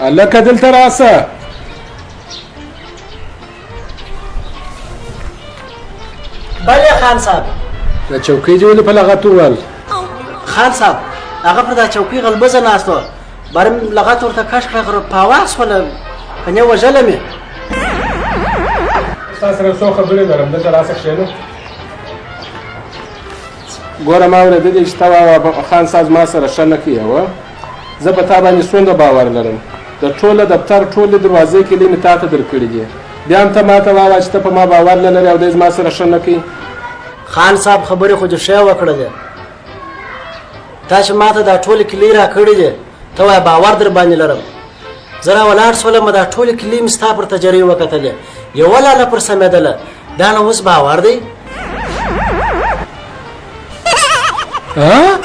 هلکه دلته راسه. بله خان صاحب، د چوکۍ دې ولې په لغت ووهل؟ خان صاحب، هغه پر دا چوکۍ غلبزه ناست و، برم لغت ورته کش کړه، غره په هوا سوله، کنې وژله مې. ستا سره څو خبرې لرم، دلته راسه کښېنه. ګوره، ما اورېدلي چې ته وا خان صاحب زما سره ښه نه کوي. وه، زه په تا باندې څومره باور لرم، د ټوله دفتر ټولې دروازې کیلۍ مې تا ته درکړي دي، بیا هم ته ما ته واوه چې ته په ما باور نه لرې او دی زما سره ښه نه کوي. خان صاحب، خبرې خو دې ښې وکړلې. تا چې ما ته دا ټولې کیلۍ راکړې دي، ته وایه باور در باندې لرم. زه را ولاړ سولم، دا ټولې کیلۍ مې ستا پر تجرۍ وکتلې، یوه لا نه پر سمېدله. دا نو اوس باور دی؟ ها؟